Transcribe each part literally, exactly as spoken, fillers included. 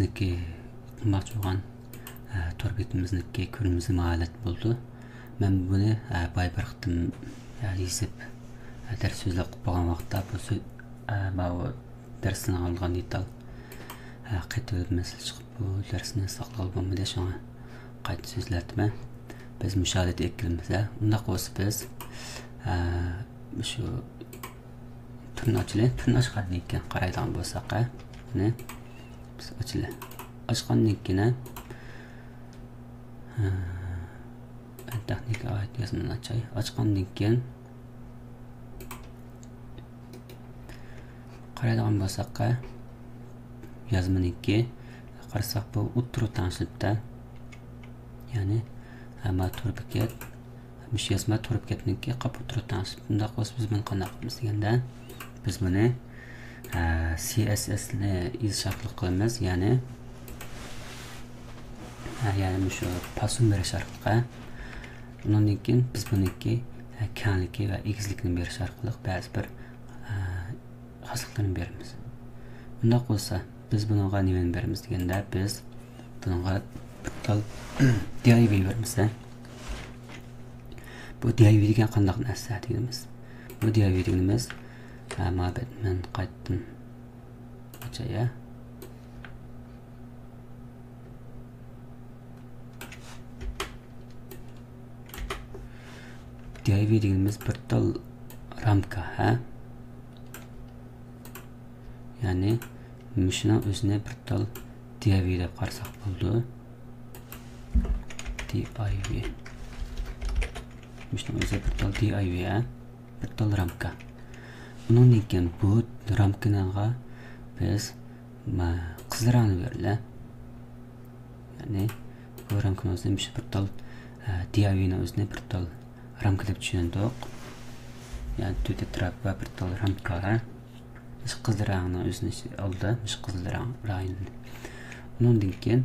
بىزنىڭكى قىلماقچى بولغان، ئە، تور بېتىمىزنىڭكى كۆرۈنمىسى ماۋۇ ھالەت بولىدۇ. مەن بۇنى، ئە، بايا بىر قېتىم، ئە، يېزىپ، ئە، دەرس سۆزلەپ قىلىپ بولغان ۋاقىتتا بۇ سۆ-، ئە، ماۋۇ دەرسنى ئالغان دېتال، ئە، قېتىۋېلىپ مەسىلە چىقىپ، بۇ دەرسنى ساقلىغىلى بولمىدى، شۇڭا قايتا سۆزلەتتىم. بىز مۇشۇ ھالەتتە ئېلىپ كېلىمىز، ھە. ئۇنداق بولسا بىز، ئە، شۇ تۈرنى ئاچىلى. تۈرنى ئاچقاندىن كېيىن قارايدىغان بولساق، ھە، بۇنى بىز ئاچىلى. ئاچقاندىن كېيىن، ھە، تېخنىكا ئائىت يازمىنى ئاچاي. ئاچقاندىن كېيىن قارايدىغان بولساق، يازمىنىڭكى قارىساق، بۇ ئوتتۇرا تەڭشىلىپتۇ. يەنى، ھە، ما تور بېكەت، مۇشۇ يازما تور بېكەتنىڭكى قاپ ئوتتۇرا تەڭشىلىپ. بۇنداق بولسا بىز بۇنى قانداق قىلىمىز دېگەندە، بىز بۇنى، ھە، سى ئېس ئېس نى يېزىش ئارقىلىق قىلىمىز. يەنى، ھە، يەنى مۇشۇ پاسون بېرىش ئارقىلىق، ھە. ئۇنىڭدىن كېيىن بىز بۇنىڭكى، ھە، كەڭلىكى ۋە ئېگىزلىكىنى بېرىش ئارقىلىق بەزى بىر، ھە، خاسلىقلىرىنى بېرىمىز. ئۇنداق بولسا، بىز بۇنىڭغا نېمىنى بېرىمىز دېگەندە، بىز بۇنىڭغا بىر تال دى ئاي ۋى بېرىمىز، ھە. بۇ دى ئاي ۋى دېگەن قانداق نەرسە دېگىنىمىز؟ بۇ دى ئاي ۋى دېگىنىمىز، ھە، مۇھەببەت، مەن قايتتىم. ئاچاي، ھە. دى ئاي ۋى دېگىنىمىز بىر تال رامكا، ھە؟ يەنى مۇشۇنىڭ ئۆزىنى بىر تال دى ئاي ۋى دەپ قارىساق بولىدۇ. دى ئاي ۋى. مۇشۇنىڭ ئۆزى بىر تال دى ئاي ۋى، ھە؟ بىر تال رامكا. ئۇنىڭدىن كېيىن بۇ رامكىنىڭغا بىز، ما، قىزىل رەڭنى بېرىلە. يەنى بۇ رامكىنىڭ ئۆزىنى مۇشۇ بىر تال، ئە، دى ئاي ۋى نىڭ ئۆزىنى بىر تال رامكا دەپ چۈشىنىدۇق. يەنى تۆت ئەتراپى بار بىر تال رامكا. مۇشۇ قىزىل رەڭنىڭ ئۆزىنى ئالدى، مۇشۇ قىزىل رەڭ رايونىنى. ئۇنىڭدىن كېيىن،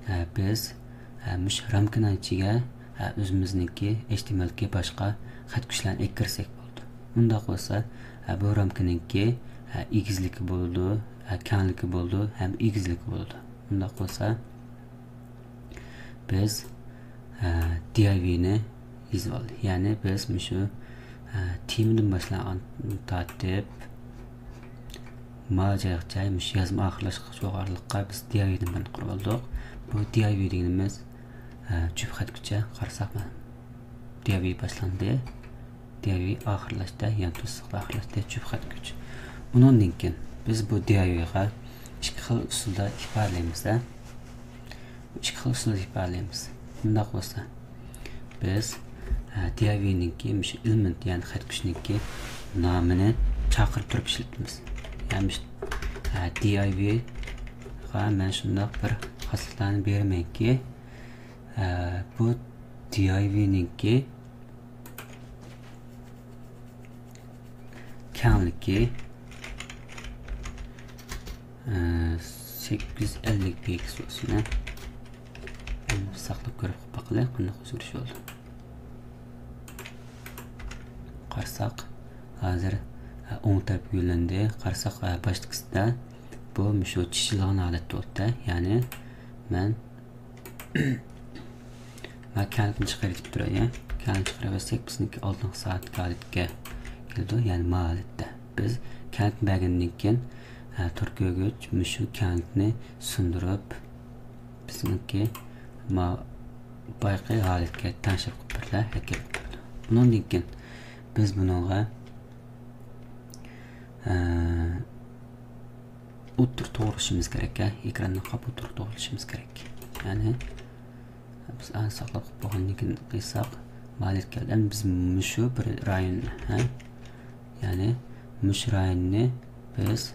ئە، بىز، ئە، مۇشۇ رامكىنىڭ ئىچىگە، ئە، ئۆزىمىزنىڭكى ئېچ تى ئېم ئېل كى باشقا خەت كۈچلەرنى ئەكىرسەك بولىدۇ. ئۇنداق بولسا، ئە، بۇ رامكىنىڭكى، ئە، ئېگىزلىكى بولىدۇ، ئە، كەڭلىكى بولىدۇ ھەم ئېگىزلىكى بولىدۇ. ئۇنداق بولسا، بىز، ئە، دى ئاي ۋى نى يېزىۋالدى. يەنى بىز مۇشۇ، ئە، تېمىدىن باشلانغان تارتىپ، ما جايغىچە مۇشۇ يازما ئاخىرلاشقۇچى ئارىلىققا بىز دى ئاي ۋى دىن بىرنى قۇرۇۋالدۇق. بۇ دى ئاي ۋى دېگىنىمىز، ئە، جۈپ خەتكۈچە قارىساق، مانا، دى ئاي ۋى باشلاندى. دى ئاي ۋى ئاخىرلاشتى، يەنى توسۇقتا ئاخىرلاشتى، جۈپ خەتكۈچ. ئۇنىڭدىن كېيىن بىز بۇ دى ئاي ۋى غا ئىككى خىل ئۇسۇلدا ئىپادىلەيمىز، ھە؟ ئىككى خىل ئۇسۇلدا ئىپادىلەيمىز. مۇنداق بولسا، بىز، ئە، دى ئاي ۋى نىڭكى مۇشۇ ئېلېمېنت، يەنى خەتكۈچنىڭكى نامىنى چاقىرىپ تۇرۇپ ئىشلىتىمىز. يەنى مۇشۇ، ئە، دى ئاي ۋى غا مەن شۇنداق بىر خاسلىقلارنى بېرىمەنكى، ئە، بۇ دى ئاي ۋى نىڭكى كەڭلىكى، ئە، سەككىز يۈز ئەللىك پىكسېل بولسۇن، ھە. ئەمدى ساقلاپ كۆرۈپ باقىلى، قانداق ئۆزگىرىش بولدى. قارىساق، ھازىر، ئە، ئوڭ تەرەپكە يۆنەلدى. قارىساق، ئە، باشتىكىسىدا بۇ مۇشۇ چېچىلغان ھالەتتە بولدى، يەنى مەن ما كەنتنى چىقىرىپ تۇراي، يا. كەنتنى چىقىرىۋەتسەك، بىزنىڭكى ئالدىنقى سائەتتىكى ھالەتكە كېلىدۇ، يەنى ما ھالەتتە. بىز كەنتنى بەرگەندىن كېيىن، ھە، تور كۆرگۈچ مۇشۇ كەنتنى سۇندۇرۇپ، بىزنىڭكى ما بايىقى ھالەتكە تەڭشەپ قىلىپ بېرىدۇ، ھەرىكەت قىلىپ بېرىدۇ. ئۇنىڭدىن كېيىن بىز بۇنىڭغا، ھە، ئوتتۇرا توغرىلىشىمىز كېرەك، ھە؟ ئېكراننى قاپ ئوتتۇرا توغرىلىشىمىز كېرەك. يەنى بىز ئەنە ساقلاپ قويۇپ بولغاندىن كېيىن قىلساق، مالىيەت كەلدى. ئەمدى بىز مۇشۇ بىر رايوننى، ھە؟ يەنى مۇشۇ رايوننى بىز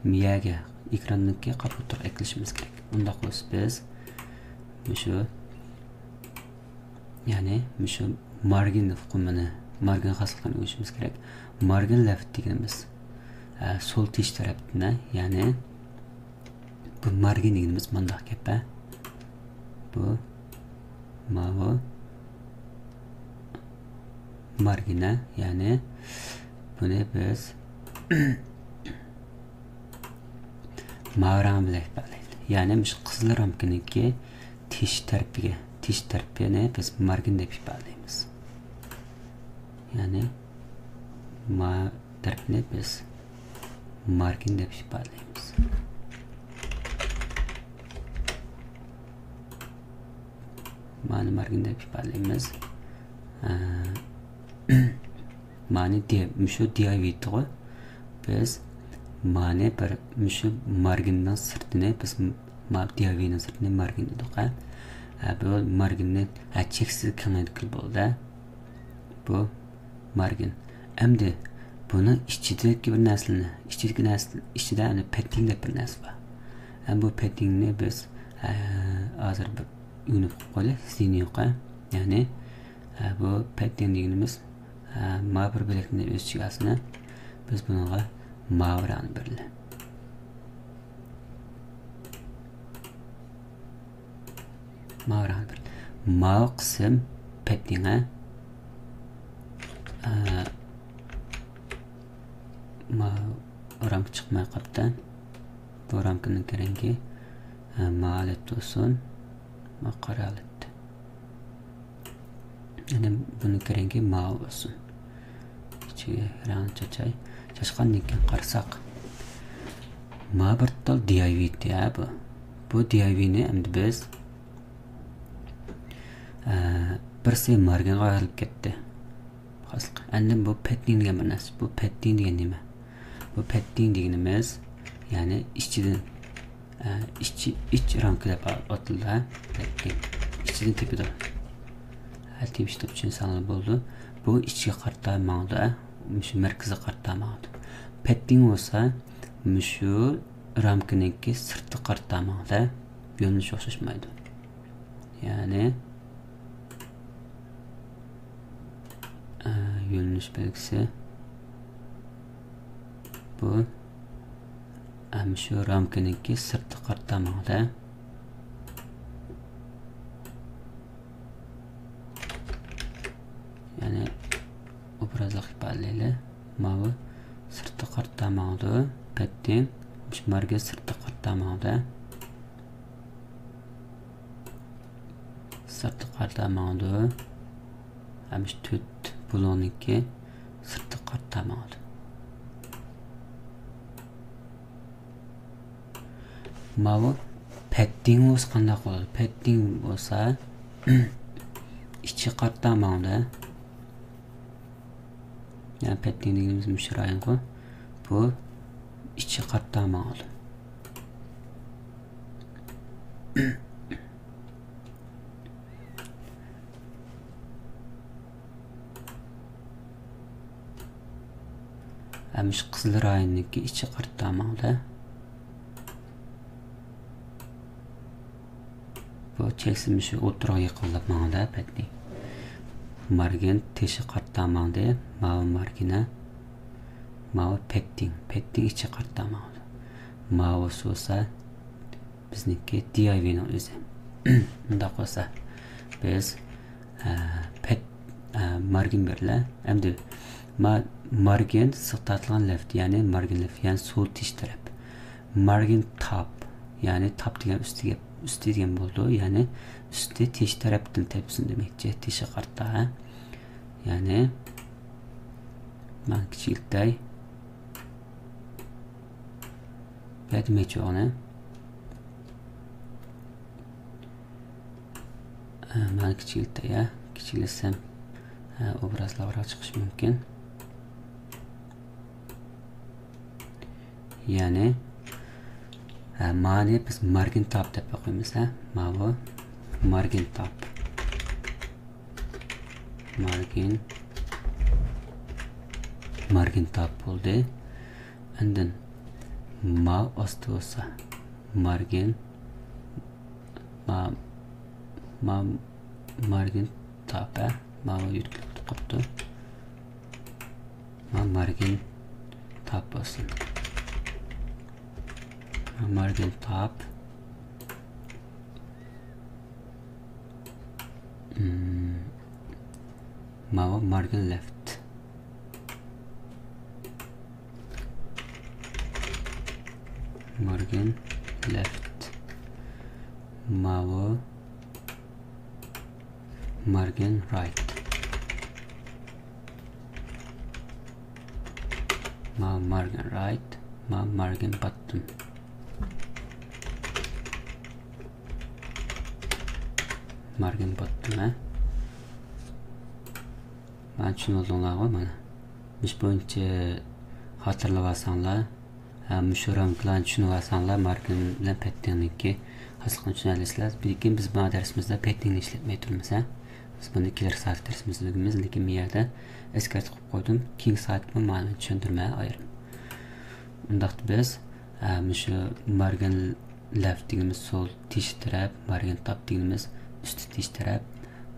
مىيەگە، ئېكراندىكى قاپ ئوتتۇرىغا ئەكېلىشىمىز كېرەك. ئۇنداق بولسا بىز مۇشۇ يەنى مۇشۇ مارگىن ئۇقۇمىنى، مارگىن خاسلىقىنى ئۆگىنىشىمىز كېرەك. مارگىن لەفت دېگىنىمىز، ئە، سول تىش تەرەپتىن، يەنى بۇ مارگىن دېگىنىمىز مۇنداق گەپ، ئە. بۇ ماۋۇ مارگىن، ئە، يەنى بۇنى بىز، ماۋى رەڭ بىلەن ئىپادىلەيلى. يەنى مۇشۇ قىزىل رامكىنىڭكى تېشى تەرىپىگە، تېشى تەرىپىنى بىز مارگىن دەپ ئىپادىلەيمىز. يەنى ما تەرىپىنى بىز مارگىن دەپ ئىپادىلەيمىز. مانى مارگىن دەپ ئىپادىلەيمىز. ئە، مانى دى-، مۇشۇ دىئايۋىتىغۇ. بىز مانى بىر مۇشۇ مارگىننىڭ سىرتىنى بىز م-، ما-، دىئايۋىنىڭ سىرتىنى مارگىن دېدۇق، ھە. ھە، بۇ مارگىننى، ھە، چەكسىز كېڭەيتكىلى بولدى، ھە. بۇ مارگىن. ئەمدى بۇنىڭ ئىچىدىكى بىر نەرسىلەرنى، ئىچىدىكى نەرسە، ئىچىدە ئەنە پەتتىڭ دەپ بىر نەرسە بار. ھەم بۇ پەتتىڭنى بىز، ئە، ھازىر بىر ئۆگىنىپ قويايلى، زىيىنى يوق، ھە. يەنى، ئە، بۇ پەتتىڭ دېگىنىمىز، ئە، ما بىر بۆلەكنى ئۆز ئىچىگە ئالسۇن، ھە. بىز بۇنىڭغا ماۋى رەڭنى بېرىلى. ماۋى رەڭ بىر. ماۋى قىسىم پەتتىڭ، ھە. ئە، ماۋى رامكا چىقماي قاپتۇ. بۇ رامكىنىڭ رەڭگى، ئە، ماۋى ھالەتتە بولسۇن. ماۋى قارا ھالەتتە. يەنى بۇنىڭكى رەڭگى ماۋى بولسۇن. ئىچىگە رەڭ چاچاي. چاچقاندىن كېيىن قارىساق، ما بىر تال دىئايۋىتى، ھە، بۇ. بۇ دىئايۋىنى ئەمدى بىز، ئە، بىرسى مارگىنغا ئايرىلىپ كەتتى. خاسلىق. ئاندىن بۇ پەتتىڭ دېگەن بىر نەرسە. بۇ پەتتىڭ دېگەن نېمە؟ بۇ پەتتىڭ دېگىنىمىز، يەنى ئىچىدىن، ئە، ئىچى، ئىچ رامكا دەپ ئاتىلىدۇ، ھە؟ پەتتىڭ. ئىچىدىن تېپىدۇ. ھە، تېپىشنى چۈشەنسەڭلار بولىدۇ. بۇ ئىچىگە قارىتا ماڭىدۇ، ھە؟ مۇشۇ مەركىزىگە قارىتا ماڭىدۇ. پەتتىڭ بولسا، مۇشۇ رامكىنىڭكى سىرتىغا قارىتا ماڭىدۇ، ھە؟ يۆنىلىشى ئوخشاشمايدۇ. يەنى، ئە، يۆنىلىش بەلگىسى. بۇ، ئە، مۇشۇ رامكىنىڭكى سىرتىغا قارىتا ماڭىدۇ. يەنى ئوبرازلىق ئىپادىلەيلى. ماۋۇ سىرتقا قارىتا ماڭىدۇ. پەتتىن مۇشۇ مارگىن سىرتقا قارىتا ماڭىدۇ. سىرتقا قارىتا ماڭىدۇ. ھەم مۇشۇ تۆت بۇلۇڭنىڭكى سىرتقا قارىتا ماڭىدۇ. ماۋۇ پەتتىڭ بولسا قانداق بولىدۇ؟ پەتتىڭ بولسا ئىچى قارىتا ماڭىدۇ. يەنى پەتتىڭ دېگىنىمىز مۇشۇ رايونغۇ. بۇ ئىچى قارىتا ماڭىدۇ. ھەم شۇ قىزىل رايوننىڭكى ئىچى قارىتا ماڭىدۇ. بۇ چەكسىز مۇشۇ ئوتتۇرىغا يېقىنلاپ ماڭىدۇ پەتتىڭ. مارگىن تېشى قارىتا ماڭدى. ماۋۇ مارگىنا. ماۋۇ پەتتىڭ. پەتتىڭ ئىچى قارىتا ماڭىدۇ. ماۋۇ سۇسا بىزنىڭكى دىئايۋىنىڭ ئۆزى. ئۇنداق بولسا، بىز، ئە، پەت-، ئە، مارگىن بېرىلە. ئەمدى ما-، مارگىن سىرتقا تارتىلغان لەفت، يەنى مارگىن لەفت، يەنى سول تېشى تەرەپ. مارگىن تاپ، يەنى تاپ دېگەن ئۈستىگە، ئۈستى دېگەن بولىدۇ. يەنى ئۈستى تېشى تەرەپتىن تەپسۇن دېمەكچى، تېشىغا قارىتا. يەنى، مانا كىچىكلىتەي. بۇ يەردە مەيچۇغىنى. ئە، مانا كىچىكلىتەي، يا. كىچىكلىتسەم، ئە، ئوبراز لارراق چىقىشى مۇمكىن. يەنى، ئە، مانى بىز مارگىن تاپ دەپ ئوقۇيمىز، ھە. ماۋۇ مارگىن تاپ. مارگىن، مارگىن تاپ بولدى. ئاندىن ماۋۇ ئاستى بولسا مارگىن، ما-، ما-، مارگىن تاپ، ھە؟ ماۋۇ يۆتكىلىپ قاپتۇ. ما-، مارگىن تاپ بولسۇن. ما-، مارگىن تاپ. مم. ماۋۇ مارگىن لەفت. مارگىن لېفت. ماۋۇ مارگىن رايت. ماۋۇ مارگىن رايت. ماۋۇ مارگىن باتتوم. مارگىن باتتوم، ھە؟ مانا چۈشىنىۋالدىڭلارغۇ، مانا. مۇشۇ بويىچە خاتىرىلەۋالساڭلار، ھە، مۇشۇ رامكىلارنى چۈشىنىۋالساڭلار، ماركىن بىلەن پەتتىڭنىڭكى خاسلىقىنى چۈشىنەلەيسىلەر. لېكىن بىز مانا دەرسىمىزدە پەتتىڭنى ئىشلەتمەي تۇرىمىز، ھە. بىز بۇنى كېلەر سائەت دەرسىمىزدە ئۆگىنىمىز، لېكىن بۇ يەردە ئەسكەرتىپ قويۇپ قويدۇم. كېيىنكى سائەتتىمۇ مانا چۈشەندۈرمە ئايرىم. ئۇنداقتا بىز، ھە، مۇشۇ مارگىن لېفت دېگىنىمىز سول تېشى تەرەپ، مارگىن توپ دېگىنىمىز ئۈستى تېشى تەرەپ،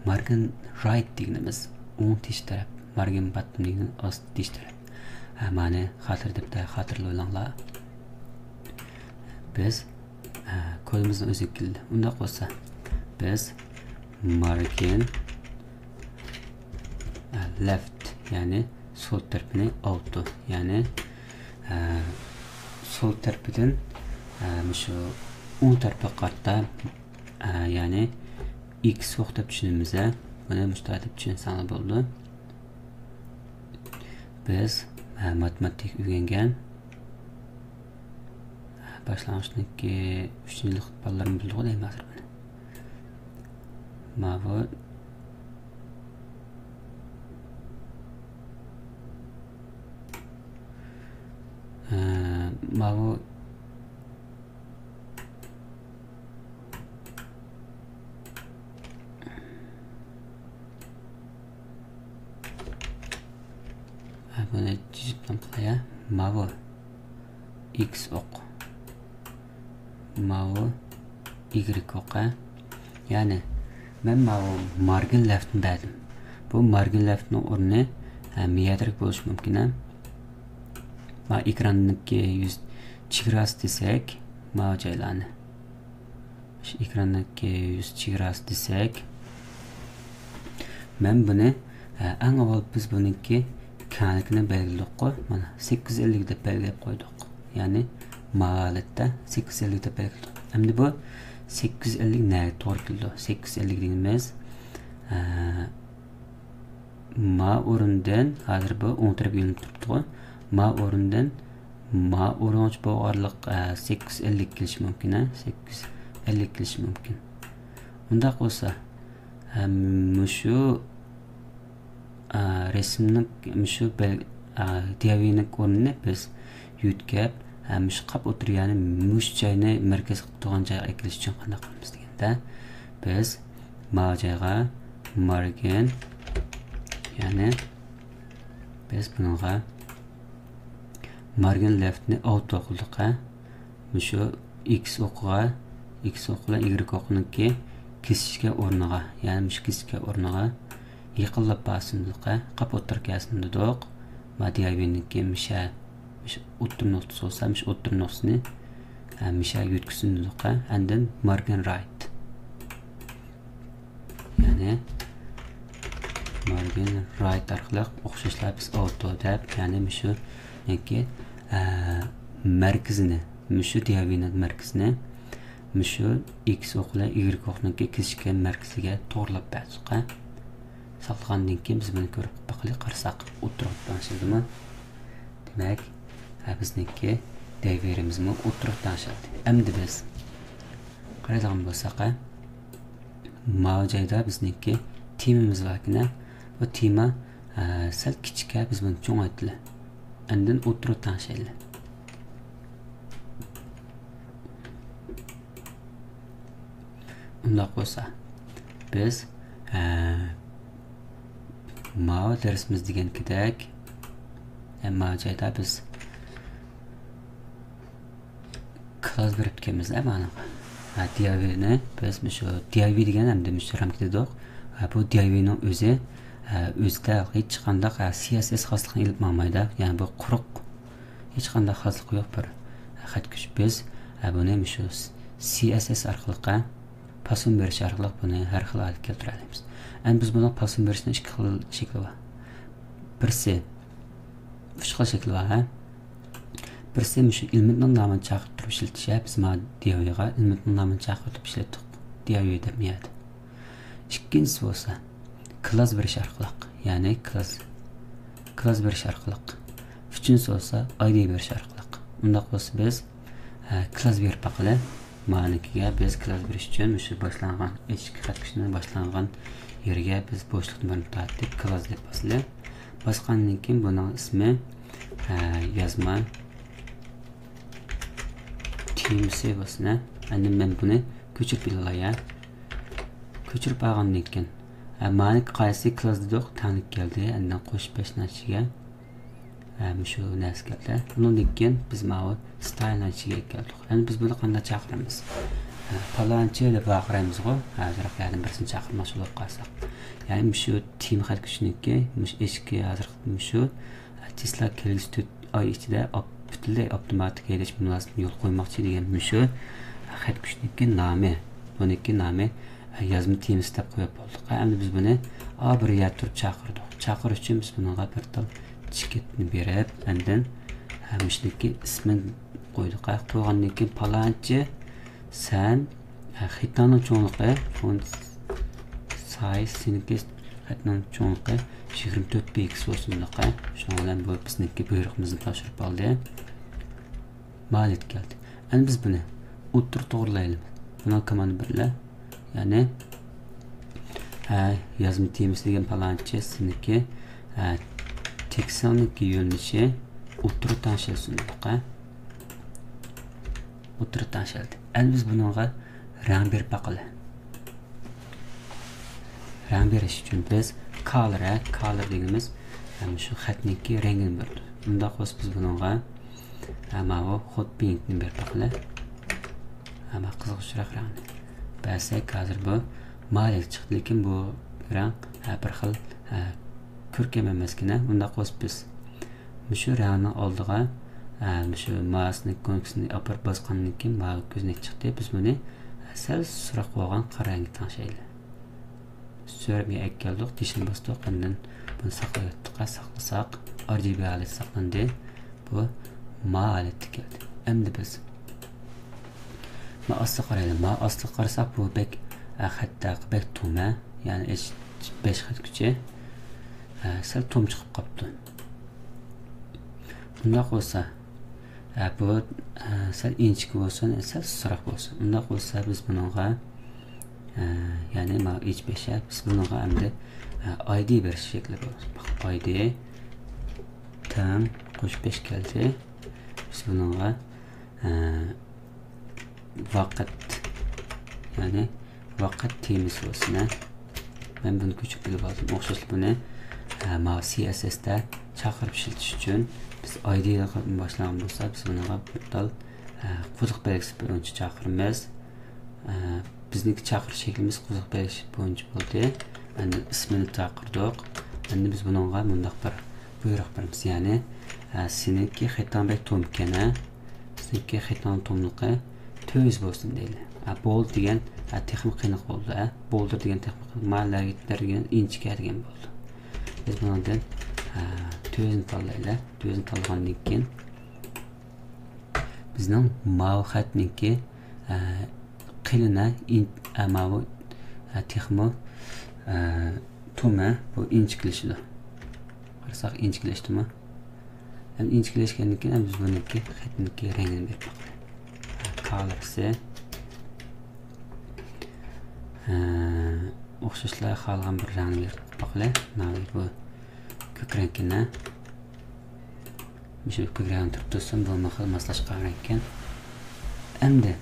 مارگىن رايت دېگىنىمىز ئوڭ تېشى تەرەپ، مارگىن باتتوم دېگىنىمىز ئاستى تېشى تەرەپ. ھە، مانى خاتىرە دەپتەرگە خاتىرىلىۋېلىڭلار. بىز، ھە، كودىمىزنىڭ ئۆزىگە كېلدى. ئۇنداق بولسا، بىز مارگىن، ھە، لېفت، يەنى سول تەرىپىنى ئاۋتو، يەنى، ئە، سول تەرىپىدىن، ئە، مۇشۇ ئوڭ تەرەپكە قارىتا، ئە، يەنى ئىكس ئوق دەپ چۈشىنىمىز، ھە. بۇنى مۇشۇنداق دەپ چۈشەنسەڭلار بولىدۇ. بىز، ئە، ماتېماتىكا ئۆگەنگەن، باشلانغۇچتىكى ئۈچىنچى يىللىق بالىلىرىمۇ بىلىدىغۇ دەيمەن ھازىر بۇنى. ماۋۇ، ئە، ماۋۇ، ئە، بۇنى تۈزۈپ قىلاي، ماۋۇ ئىكس ئوق. ماۋۇ ئىگرېك ئوقى. يەنى مەن ماۋۇ مارگىن لېفتنى بەردىم. بۇ مارگىن لېفتنىڭ ئورنى، ھە، مىيەدىرەك بولۇشى مۇمكىن، ھە. ما ئېكراندىكى يۈز چېگراسى دېسەك، ماۋۇ جايلارنى. شۇ ئېكراندىكى يۈز چېگراسى دېسەك، مەن بۇنى، ئە، ئەڭ ئاۋۋال بىز بۇنىڭكى كەڭلىكىنى بەلگىلىدۇققۇ، مانا، سەككىز يۈز ئەللىك دەپ بەلگىلەپ قويدۇق. يەنى، ما ھالەتتە سەككىز يۈز ئەللىك دەپ بەلگىلىدۇق. ئەمدى بۇ سەككىز يۈز ئەللىك نەگە توغرا كېلىدۇ؟ سەككىز يۈز ئەللىك دېگىنىمىز، ئە، ما ئورۇندىن، ھازىر بۇ ئوڭ تەرەپكە يۆنىلىپ تۇرۇپتىغۇ. ما ئورۇندىن، ما ئورۇنغىچە بولغانلىق، ئە، سەككىز يۈز ئەللىك كېلىشى مۇمكىن، ھە؟ سەككىز يۈز ئەللىك كېلىشى مۇمكىن. ئۇنداق بولسا، ئە، مۇشۇ، ئە، رەسىمنىڭ، مۇشۇ بەل-، ئە، دىياۋىنىڭ ئورنىنى بىز يۆتكەپ، ھە، مۇشۇ قاپ ئوتتۇرا، يەنى مۇشۇ جاينى مەركەز قىلىپ تۇرغان جايغا ئەكېلىش ئۈچۈن قانداق قىلىمىز دېگەندە، بىز ما جايغا مارگىن، يەنى بىز بۇنىڭغا مارگىن لېفتنى ئاۋتو قىلدۇق، ھە. مۇشۇ ئىكس ئوقىغا، ئىكس ئوقى بىلەن ئىگرېك ئوقىنىڭكى كېسىشكەن ئورنىغا، يەنى مۇشۇ كېسىشكەن ئورنىغا يېقىنلاپ بارسۇن دېدۇق، ھە. قاپ ئوتتۇرا كەلسۇن دېدۇق. ما دىياۋىنىڭكى مۇشە، مۇشۇ ئوتتۇرا نۇقتىسى بولسا، مۇشۇ ئوتتۇرا نۇقتىسىنى، ھە، مۇشە يۆتكىسۇن دېدۇق، ھە. ئاندىن مارگىن رايت. يەنى مارگىن رايت ئارقىلىق ئوخشاشلا بىز ئاۋتو دەپ، يەنى مۇشۇنىڭكى، ئە، مەركىزىنى، مۇشۇ دىياۋىنىڭ مەركىزىنى مۇشۇ ئىكس ئوقى بىلەن ئىگرېك ئوقىنىڭكى كېسىشكەن مەركىزىگە توغرىلاپ بەردۇق، ھە. ساقلىغاندىن كېيىن بىز بۇنى كۆرۈپ باقىلى، قارىساق ئوتتۇرىغا تەڭشىلدىمۇ؟ دېمەك، ھە، بىزنىڭكى دەيۋېرىمىزمۇ ئوتتۇرىغا تەڭشەلدى. ئەمدى بىز قارايدىغان بولساق، ھە، ماۋۇ جايدا بىزنىڭكى تېمىمىز باركەن، ھە. بۇ تېما، ھە، سەل كىچىك، ھە، بىز بۇنى چوڭايتىلى. ئاندىن ئوتتۇرىغا تەڭشەيلى. ئۇنداق بولسا، بىز، ھە، ماۋۇ دەرسىمىز دېگەنكىدەك، ھە، ماۋۇ جايدا بىز كلاس بېرىپتىكەنمىز، ھە، مانا. ھە، دىياۋىنى بىز مۇشۇ دىياۋى دېگەن ئەمدى مۇشۇ رامكا دېدۇق. ھە، بۇ دىياۋىنىڭ ئۆزى، ھە، ئۆزىدە ھېچقانداق، ھە، سى ئەس ئەس خاسلىقىنى ئېلىپ ماڭمايدۇ. يەنى بۇ قۇرۇق، ھېچقانداق خاسلىقى يوق بىر خەت كۈچ. بىز، ھە، بۇنى مۇشۇ سى ئەس ئەس ئارقىلىق، ھە، پاسون بېرىش ئارقىلىق بۇنى ھەر خىل ھالەتكە كەلتۈرەلەيمىز. ئەمدى بىز بۇنىڭ پاسون بېرىشنىڭ ئىككى خىل شەكلى بار. بىرسى، ئۈچ خىل شەكلى بار، ھە. بىرسى مۇشۇ ئېلېمېنتنىڭ نامىنى چاقىرتىپ تۇرۇپ ئىشلىتىش، ھە، بىز مانا دىياۋىغا ئېلېمېنتنىڭ نامىنى چاقىرتىپ ئىشلەتتۇق، دىياۋ دەپ يەردە. ئىككىنچىسى بولسا كلاس بېرىش ئارقىلىق، يەنى كلاس، كلاس بېرىش ئارقىلىق. ئۈچىنچىسى بولسا ئايدى بېرىش ئارقىلىق. ئۇنداق بولسا بىز، ھە، كلاس بېرىپ باقىلى. مانىكىگە بىز كلاس بېرىش ئۈچۈن مۇشۇ باشلانغان ئىچكى خەت كۈچىنىڭ باشلانغان يېرىگە بىز بوشلۇق نومۇرىنى تارتىپ كلاس دەپ باسىلى. باسقاندىن كېيىن بۇنىڭ ئىسمى، ھە، يازما تېمىسى بولسۇن، ھە. ئەندىن مەن بۇنى كۆچۈرۈپ ئېلىۋالاي، ھە. كۆچۈرۈپ ئالغاندىن كېيىن، ھە، مانىكى قايسى كلاس دېدۇق، تەڭلىك كەلدى. ئەندىن قوشۇپ بەشنىڭ ئىچىگە، ھە، مۇشۇ نەرسە كەلدى. ئۇنىڭدىن كېيىن بىز ماۋۇ ستايلنىڭ ئىچىگە كەلدۇق. ئەمدى بىز بۇنى قانداق چاقىرىمىز؟ ھە، پالانچى دەپ ۋارقىرايمىزغۇ، ھازىرقى يەردىن بىرسىنى چاقىرماقچى بولۇپ قالساق. يەنى مۇشۇ تېما خەت كۈچىنىڭكى، مۇشۇ ئىچكى ھازىرقى مۇشۇ، ھە، تېزلا كەلگۈسى تۆت ئاي ئىچىدە ئاپ-، پۈتۈنلەي ئاپتوماتىك ھەيدەش مۇناسىۋىتىنى يولغا قويماقچى دېگەن مۇشۇ خەت كۈچىنىڭكى نامى، بۇنىڭكى نامى، ھە، يازما تېمىسى دەپ قويۇپ بولدۇق. ھە، ئەمدى بىز بۇنى، ئا، بىر يەردە تۇرۇپ چاقىردۇق. چاقىرىش ئۈچۈن بىز بۇنىڭغا بىر تال چېكىتنى بېرىپ، ئاندىن، ھە، مۇشۇنىڭكى ئىسمىنى قويدۇق. ھە، قويغاندىن كېيىن پالانچى سەن، ھە، خېتىڭنىڭ چوڭلۇقى، فونت سايز، سېنىڭكى خەتنىڭ چوڭلۇقى يىگىرمە تۆت پىكسېل بولسۇن، ھە. شۇنىڭ بىلەن بۇ بىزنىڭكى بۇيرۇقىمىزنى تاپشۇرۇپ ئالدى. ماۋۇ ھالەتكە كەلدى. ئەمدى بىز بۇنى ئوتتۇرا توغرىلايلى. بۇنىڭ كوماندا بىرلە. يەنى، ھە، يازما تېمىسى دېگەن پالانچى سېنىڭكى، ھە، تېكىستىڭنىڭكى يۆنىلىشى ئوتتۇرا تەڭشەلسۇن، ھە. ئوتتۇرا تەڭشەلدى. ئەمدى بىز بۇنىڭغا رەڭ بېرىپ باقىلى. رەڭ بېرىش ئۈچۈن بىز كالر، ھە، كالر دېگىنىمىز، ھە، مۇشۇ خەتنىڭكى رەڭگىنى بېرىدۇ. ئۇنداق بولسا بىز بۇنىڭغا، ھە، ماۋۇ خوت پىنكنى بېرىپ باقىلى. ھە، ماۋۇ قىزغۇچراق رەڭنى بەرسەك، ھازىر بۇ ماۋۇ چىقتى، لېكىن بۇ رەڭ، ھە، بىر خىل، ھە، كۆركەم ئەمەسكەن، ھە. ئۇنداق بولسا بىز مۇشۇ رەڭنىڭ ئالدىغا، ھە، مۇشۇ مائۇسنىڭ كۇنكىسىنى ئاپىرىپ باسقاندىن كېيىن ماۋۇ كۆزنەك چىقتى. بىز بۇنى، ھە، سەل سۇسراق بولغان قارا رەڭگە تەڭشەيلى. سۈرەتكە ئەكەلدۇق، دېشىنى باستۇق، ئاندىن بۇنى ساقلايۋاتتۇق. ساقلىساق، ئار جى بى ھالەت ساقلاندى. بۇ ما ھالەتكە كەلدى. ئەمدى بىز ما ئاستىغا قارايلى. ما ئاستىغا قارىساق، بۇ بەك، ئە، خەت ھەققى بەك توم، ھە؟ يەنى ئېچ بەش خەت كۈچى، ئە، سەل توم چىقىپ قاپتۇ. بۇنداق بولسا، ئە، بۇ، ئە، سەل ئىنچىكە بولسۇن، سەل سۇسراق بولسۇن. ئۇنداق بولسا بىز بۇنىڭغا، ئە، يەنى ما ئېچ بەش، بىز بۇنىڭغا ئەمدى، ئە، ئايدى بېرىش شەكلى بولسۇن. باق، ئايدى تەڭ قوشۇپ بەش كەلدى. بىز بۇنىڭغا، ئە، ۋاقىت، يەنى ۋاقىت تېمىسى بولسۇن، ھە. مەن بۇنى كۆچۈرۈپ ئېلىپ ئالدىم. ئوخشاشلا بۇنى، ھە، ماۋۇ سى ئەس ئەس تە چاقىرىپ ئىشلىتىش ئۈچۈن بىز ئايدى باشلىغان بولسا، بىز بۇنىڭغا بىر تال، ھە، قوزۇق بەلگىسى بويىچە چاقىرىمىز. ھە، بىزنىڭكى چاقىرىش شەكلىمىز قوزۇق بەلگىسى بويىچە بولدى. ئەمدى ئىسمىنى چاقىردۇق. ئەمدى بىز بۇنىڭغا مۇنداق بىر بۇيرۇق بېرىمىز. يەنى، ھە، سېنىڭكى خېتىڭ بەك تومكەن، ھە؟ سېنىڭكى خېتىڭ توملۇقى تۆت يۈز بولسۇن دەيلى. ھە، بولد دېگەن، ھە، تېخىمۇ قېنىق بولىدۇ، ھە؟ بولدېر دېگەن تېخىمۇ قېنىق. مانىلەر دېگەن ئىنچىكە دېگەن بولىدۇ. بىز بۇنىڭدىن، ھە، تۆت يۈزنى تاللايلى. تۆت يۈزنى تاللىغاندىن كېيىن بىزنىڭ ماۋۇ خەتنىڭكى، ئە، قېلىنى ئىن-، ئە، ماۋۇ، ئە، تېخىمۇ، ئە، تومى بۇ ئىنچىكىلىشىدۇ. قارىساق ئىنچىكىلەشتىمۇ؟ ئەمدى ئىنچىكىلەشكەندىن كېيىن بىز بۇنىڭكى خەتنىڭكى رەڭگىنى بېرىپ باقايلى. كالرسى. ئە، ئوخشاشلا خالىغان بىر رەڭنى بېرىپ باقايلى. ماۋۇ بۇ كۆك رەڭگىنى. مۇشۇ كۆك رەڭ تۇرۇپ تۇرسۇن، بۇمۇ خېلى ماسلاشقان رەڭكەن. ئەمدى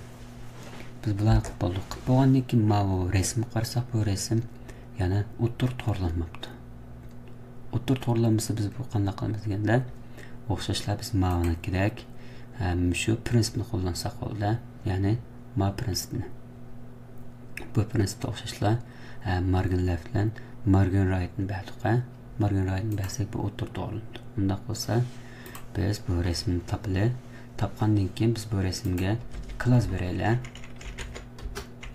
بىز بۇلارنى قىلىپ بولدۇق. قىلىپ بولغاندىن كېيىن ماۋۇ رەسىمگە قارىساق، بۇ رەسىم يەنە ئوتتۇرا توغرىلانماپتۇ. ئوتتۇرا توغرىلانمىسا بىز بۇ قانداق قىلىمىز دېگەندە، ئوخشاشلا بىز ماۋۇنىڭكىدەك، ھە، مۇشۇ پرىنسىپنى قوللانساق بولىدۇ. يەنى ما پرىنسىپنى. بۇ پرىنسىپتا ئوخشاشلا، ھە، مارگىن لېفت بىلەن مارگىن رايتنى بەردۇق، ھە. مارگىن رايتنى بەرسەك، بۇ ئوتتۇرا توغرىلىنىدۇ. ئۇنداق بولسا، بىز بۇ رەسىمنى تاپىلى. تاپقاندىن كېيىن بىز بۇ رەسىمگە كلاس بېرەيلى.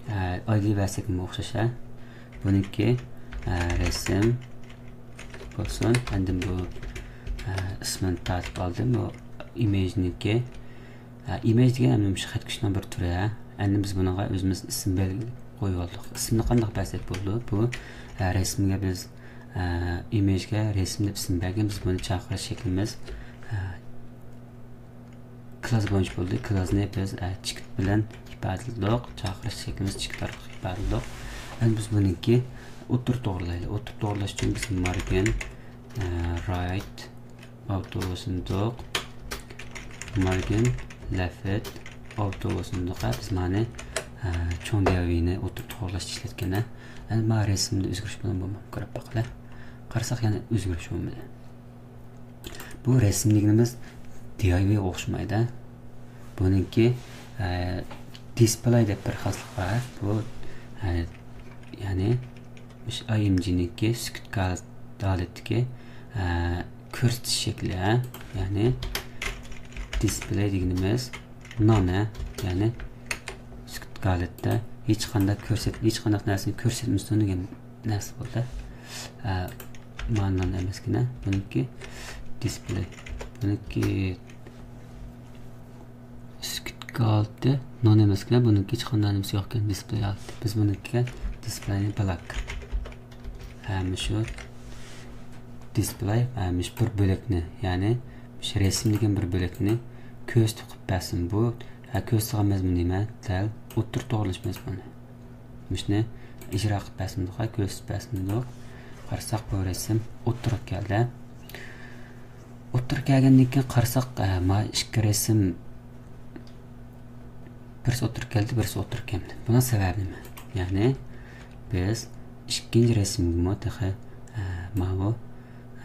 ئە، ئايدى بەرسەكمۇ ئوخشاش، ھە. بۇنىڭكى، ئە، رەسىم بولسۇن. ئاندىن بۇ، ئە، ئىسمىنى تارتىپ ئالدىم. بۇ ئىمېجنىڭكى، ھە، ئىمېج دېگەن ئەمدى مۇشۇ خەت كۈچنىڭ بىر تۈرى، ھە. ئەمدى بىز بۇنىڭغا ئۆزىمىز ئىسىم بەلگىلەپ قويۇۋالدۇق. ئىسىمنى قانداق بەرسەك بولىدۇ؟ بۇ، ھە، رەسىمگە بىز، ھە، ئىمېجگە رەسىم دەپ ئىسىم بەرگەن. بىز بۇنى چاقىرىش شەكلىمىز، ھە، كلاس بويىچە بولدى. كلاسنى بىز، ھە، چېكىت بىلەن ئىپادىلىدۇق. چاقىرىش شەكلىمىز چېكىت ئارقىلىق ئىپادىلىدۇق. ئەمدى بىز بۇنىڭكى ئوتتۇرا توغرىلايلى. ئوتتۇرا توغرىلاش ئۈچۈن بىز مارجىن، ھە، رايت، ئاپتوبۇس ساندۇق، مارجىن لېفت، ئاپتوبۇس ساندۇق. ھە، بىز مانى، ھە، چوڭ دىياۋىنى ئوتتۇرا توغرىلاشتا ئىشلەتكەن. ھە. ئەمدى ما رەسىمدە ئۆزگىرىش بولدىمۇ بولمىدىمۇ كۆرۈپ باقىلى. قارىساق يەنە ئۆزگىرىش بولمىدى. بۇ رەسىم دېگىنىمىز دىياۋىغا ئوخشىمايدۇ. بۇنىڭكى، ئە، دىسپلېي دەپ بىر خاسلىق بار. بۇ، ئە، يەنى مۇشۇ ئاي ئېم جىنىڭكى سۈكۈت ھالەتتىكى، ئە، كۆرسىتىش شەكلى، ھە؟ يەنى دىسپلېي دېگىنىمىز نان، ھە؟ يەنى سۈكۈت ھالەتتە ھېچقانداق كۆرسەت-، ھېچقانداق نەرسىنى كۆرسەتمىسۇن دېگەن نەرسە بولدى. ئە، مانا نان ئەمەسكىنە، بۇنىڭكى دىسپلېي. بۇنىڭكى سۈكۈتكە ھالىتى نان ئەمەسكىنە، بۇنىڭكى ھېچقانداق نېمىسى يوقكەن، دىسپلېي ھالىتى. بىز بۇنىڭكىگە دىسپلېينى بلاك. ھە، مۇشۇ دىسپلېي، ھە، مۇشۇ بىر بۆلەكنى، يەنى مۇشۇ رەسىم دېگەن بىر بۆلەكنى كۆرسىتىپ قىلىپ بەرسۇن. بۇ، ھە، كۆرسىتىدىغان مەزمۇن نېمە؟ دەل ئوتتۇرا توغرىلاش مەزمۇنى. مۇشۇنى ئىجرا قىلىپ بەرسۇن دېدۇق، كۆرسىتىپ بەرسۇن دېدۇق. قارىساق، بۇ رەسىم ئوتتۇرىغا كەلدى. ئوتتۇرىغا كەلگەندىن كېيىن قارىساق، ئە، ما ئىككى رەسىم بىرسى ئوتتۇرىغا كەلدى، بىرسى ئوتتۇرىغا كەلمىدى. بۇنىڭ سەۋەبى نېمە؟ يەنى بىز ئىككىنچى رەسىمگىمۇ تېخى، ئە، ماۋۇ،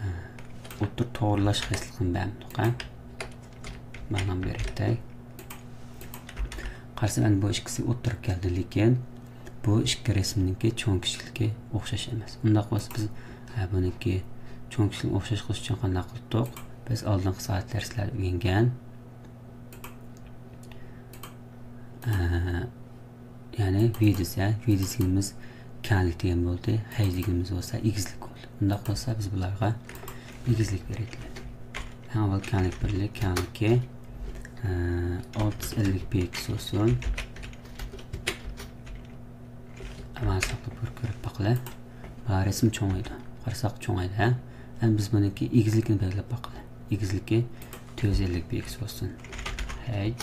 ئە، ئوتتۇرا توغرىلاش خاسلىقىنى بەرمىدۇق، ھە؟ مانا بېرىپ ئۆتەي. قارىسام، ئەنە بۇ ئىككىسى ئوتتۇرىغا كەلدى، لېكىن بۇ ئىككى رەسىمنىڭكى چوڭ كىچىكلىكى ئوخشاش ئەمەس. ئۇنداق بولسا بىز، ھە، بۇنىڭكى چوڭ كىچىكلىكىنى ئوخشاش قىلىش ئۈچۈن قانداق قىلدۇق؟ بىز ئالدىنقى سائەتلەردە ئۆگەنگەن، ھە، يەنى ۋىدىس، ھە، ۋىدىس دېگىنىمىز كەڭلىك دېگەن بولدى، ھەي دېگىنىمىز بولسا ئېگىزلىك بولدى. ئۇنداق بولسا بىز بۇلارغا ئېگىزلىك بېرەيلى. ئەڭ ئاۋۋال كەڭلىك بېرەيلى، كەڭلىكى، ئە، ئالتە يۈز ئەللىك پىكسېل بولسۇن. ئەمما ساقلاپ بىر كۆرۈپ باقىلى. ھە، رەسىم چوڭايدى. قارىساق چوڭايدى، ھە؟ ئەمدى بىز بۇنىڭكى ئېگىزلىكىنى بەلگىلەپ باقىلى. ئېگىزلىكى تۆت يۈز ئەللىك پىكسېل بولسۇن. ھەي،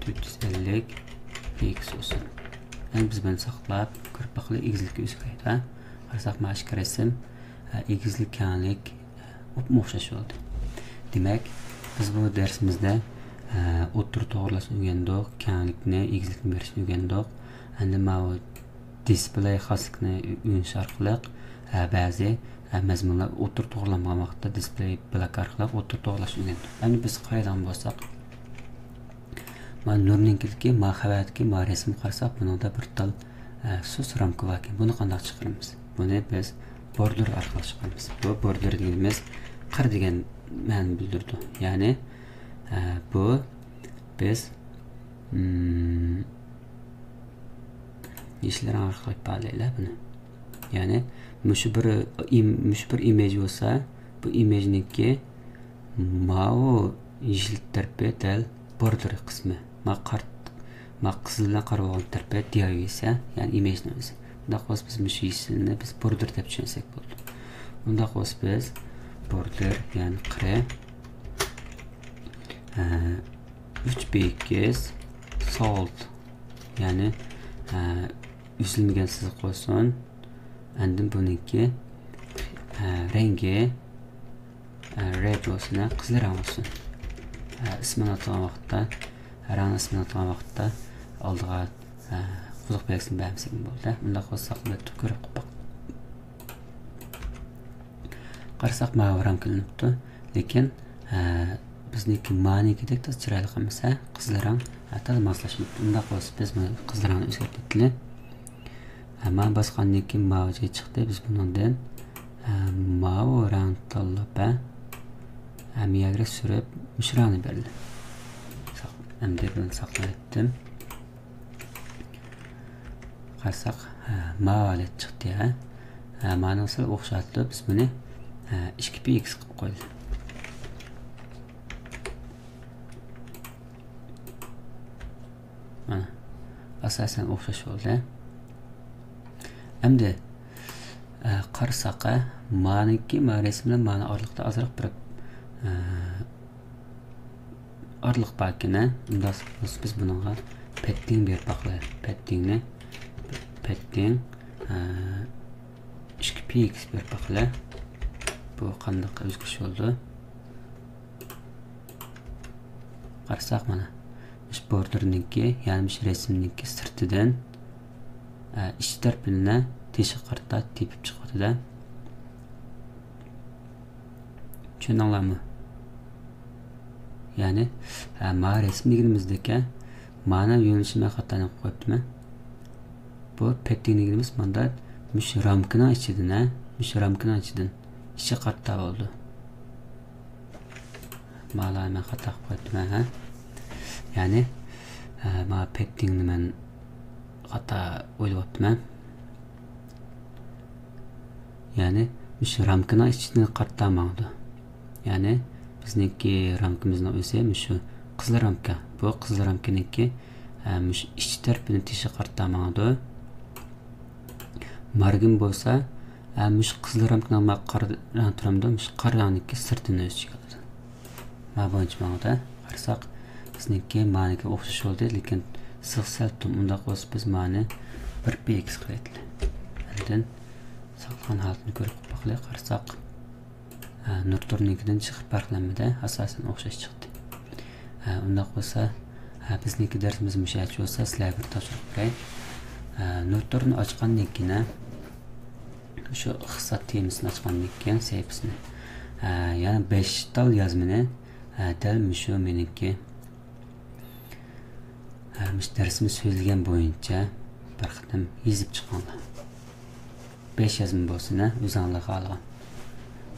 تۆت يۈز ئەللىك پىكسېل بولسۇن. ئەمدى بىز بۇنى ساقلاپ كۆرۈپ باقىلى، ئېگىزلىكى ئۆزگىرەيدۇ، ھە؟ قارىساق، مانا ئىككى رەسىم، ھە، ئېگىزلىك، كەڭلىك، ئوپمۇ ئوخشاش بولدى. دېمەك، بىز بۇ دەرسىمىزدە، ئە، ئوتتۇرا توغرىلاشنى ئۆگەندۇق، كەڭلىكنى، ئېگىزلىكنى بېرىشنى ئۆگەندۇق. ئەمدى ماۋۇ دىسپلېي خاسلىقنى ئۆگىنىش ئارقىلىق، ئە، بەزى، ئە، مەزمۇنلار ئوتتۇرا توغرىلانمىغان ۋاقىتتا دىسپلېي بلاك ئارقىلىق ئوتتۇرا توغرىلاشنى ئۆگەندۇق. ئەمدى بىز قارايدىغان بولساق، مانا نۇرنىڭكىدىكى، ما خەۋەردىكى، ما رەسىمگە قارىساق، بۇنىڭدا بىر تال، ئە، سۇس رامكا باركەن. بۇنى قانداق چىقىرىمىز؟ بۇنى بىز بوردېر ئارقىلىق چىقىرىمىز. بۇ بوردېر دېگىنىمىز قىر دېگەن مەنىنى بىلدۈرىدۇ. يەنى، ئە، بۇ بىز، مم، يېشىل رەڭ ئارقىلىق ئىپادىلەيلى بۇنى. يەنى مۇشۇ بىر ئىم-، مۇشۇ بىر ئىمېج بولسا، بۇ ئىمېجنىڭكى ماۋۇ يېشىل تەرىپى دەل بوردېر قىسمى. ما قارت-، ما قىزىل بىلەن قارا بولغان تەرىپى دىياۋى ئىسە، يەنى ئىمېجنىڭ ئۆزى. ئۇنداق بولسا بىز مۇشۇ يېشىلنى بىز بوردېر دەپ چۈشەنسەك بولىدۇ. ئۇنداق بولسا بىز بوردېر، يەنى قىرى، ئە، ئۈچ بىكس سولىد، يەنى، ئە، ئۈزۈلمىگەن سىزىق بولسۇن. ئاندىن بۇنىڭكى، ئە، رەڭگى، ئە، رېد بولسۇن، ھە، قىزىل رەڭ بولسۇن. ئە، ئىسمىنى ئاتىغان ۋاقىتتا، رەڭنىڭ ئىسمىنى ئاتىغان ۋاقىتتا ئالدىغا، ئە، قوزۇق بەلگىسىنى بەرمىسەكمۇ بولىدۇ. ئۇنداق بولسا ساقلاپ كۆرۈپ باق-، قارىساق، ماۋۇ رامكا ئېلىنىپتۇ. لېكىن، ئە، بىزنىڭكى مانىكىدەك تازا چىرايلىق ئەمەس، ھە؟ قىزىل رەڭ، ھە، تازا ماسلاشماپتۇ. ئۇنداق بولسا بىز بۇنى قىزىل رەڭنى ئۆزگەرتىۋېتىلى. ئەمما باسقاندىن كېيىن ماۋۇ جاي چىقتى. بىز بۇنىڭدىن، ئە، ماۋۇ رەڭنى تاللاپ، ھە، ھەممە يەرگە سۈرۈپ، مۇشۇ رەڭنى بەردىم. ساق-، ئەمدى بۇنى ساقلايتتىم. قارىساق، ھە، ماۋۇ ھالەت چىقتى، ھە. ھە، مانىڭ سەل ئوخشاپتۇ. بىز بۇنى، ھە، ئىككى پىكسېل قىلىپ قويدۇق. ئاساسەن ئوخشاش بولدى. ئەمدى، ئە، قارىساق، ئە، مانىڭكى، ما رەسىم بىلەن مانىڭ ئارىلىقتا ئازراق بىر، ئە، ئارىلىق باركەن، ئە. ئۇنداق بولسا بىز بۇنىڭغا پەتتىڭ بېرىپ باقايلى. پەتتىڭنى، پەتتىڭ، ئە، ئىككى پى ئېكس بېرىپ باقايلى. بۇ قانداق ئۆزگىرىش بولدى؟ قارىساق مانا، مۇشۇ بوردېرنىڭكى، يەنى مۇشۇ رەسىمنىڭكى سىرتىدىن، ئە، ئىچ تەرىپىنى تېشىغا قارىتا تېپىپ چىقىۋاتىدۇ. چۈشەندىڭلارمۇ؟ يەنى، ئە، ما رەسىم دېگىنىمىزدىكى مانا يۆنىلىشىنى خاتا قويۇپتىمەن. بۇ پەتتىڭ دېگىنىمىز ماندا مۇشۇ رامكىنىڭ ئىچىدىن، ھە؟ مۇشۇ رامكىنىڭ ئىچىدىن ئىچى قارىتا بولدى. مالا مەن خاتا قىلىپ قويۇپتىمەن، ھە؟ يەنى، ئە، ما پەتتىڭنى مەن خاتا ئويلاۋاپتىمەن. يەنى مۇشۇ رامكىنىڭ ئىچىدىن قارىتا ماڭىدۇ. يەنى بىزنىڭكى رامكىمىزنىڭ ئۆزى مۇشۇ قىزىل رامكا. بۇ قىزىل رامكىنىڭكى، ئە، مۇشۇ ئىچ تەرىپىنى تېشىغا قارىتا ماڭىدۇ. مارگىن بولسا، ئە، مۇشۇ قىزىل رامكىنىڭ ما قارا رەڭ تۇرامدۇ؟ مۇشۇ قارا رەڭنىڭكى سىرتىنى ئۆز ئىچىگە ئالىدۇ. ما بويىچە ماڭىدۇ. قارىساق، بىزنىڭكى مانىكى ئوخشاش بولدى، لېكىن سىغ سەل تۇم. ئۇنداق بولسا بىز مانى بىر پى ئېكس قىلايلى. ئاندىن ساقلىغان ھالىتىنى كۆرۈپ باقايلى. قارىساق، ھە، نۇرتورنىڭكىدىن جىق پەرقلەنمىدى، ئاساسەن ئوخشاش چىقتى. ھە، ئۇنداق بولسا، ھە، بىزنىڭكى دەرسىمىز مۇشۇ يەرچە بولسا، سىلەرگە بىر تاپشۇرۇق بېرەي. ھە، نۇرتورنى ئاچقاندىن كېيىن، ھە، شۇ ئىقتىساد تېمىسىنى ئاچقاندىن كېيىن سەھىپىسىنى، ھە، يەنە بەش تال يازمىنى، ھە، دەل مۇشۇ مېنىڭكى ھە، مۇشۇ دەرسىمىز سۆزلىگەن بويىچە بىر قېتىم يېزىپ چىقىڭلار. بەش يازما بولسۇن، ھە، ئۆزۈڭلار خالىغان.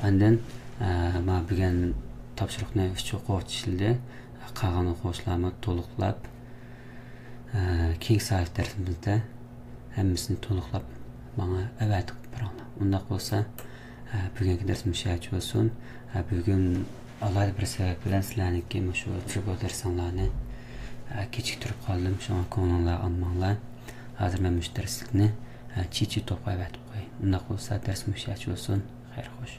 ئاندىن، ھە، ما بۈگۈن تاپشۇرۇقنى ئۈچ ئوقۇغۇچى ئىشلىدى. قالغان ئوقۇغۇچىلارمۇ تولۇقلاپ، ھە، كېيىنكى سائەت دەرسىمىزدە ھەممىسىنى تولۇقلاپ ماڭا ئەۋەتىپ بېرىڭلار. ئۇنداق بولسا، ھە، بۈگۈنكى دەرسىمىز مۇشۇ يەرچە بولسۇن. ھە، بۈگۈن ئالاھىدە بىر سەۋەب بىلەن سىلەرنىڭكى مۇشۇ ترىبو دەرسىڭلارنى، ھە، كېچىكتۈرۈپ قالدىم. شۇڭا كۆڭلۈڭلار ئالماڭلار. ھازىر مەن مۇشۇ دەرسلىكنى، ھە، چىچى توپقا ئەۋەتىپ قوياي. ئۇنداق بولسا دەرس مۇشۇ يەرچە بولسۇن. خەير خوش.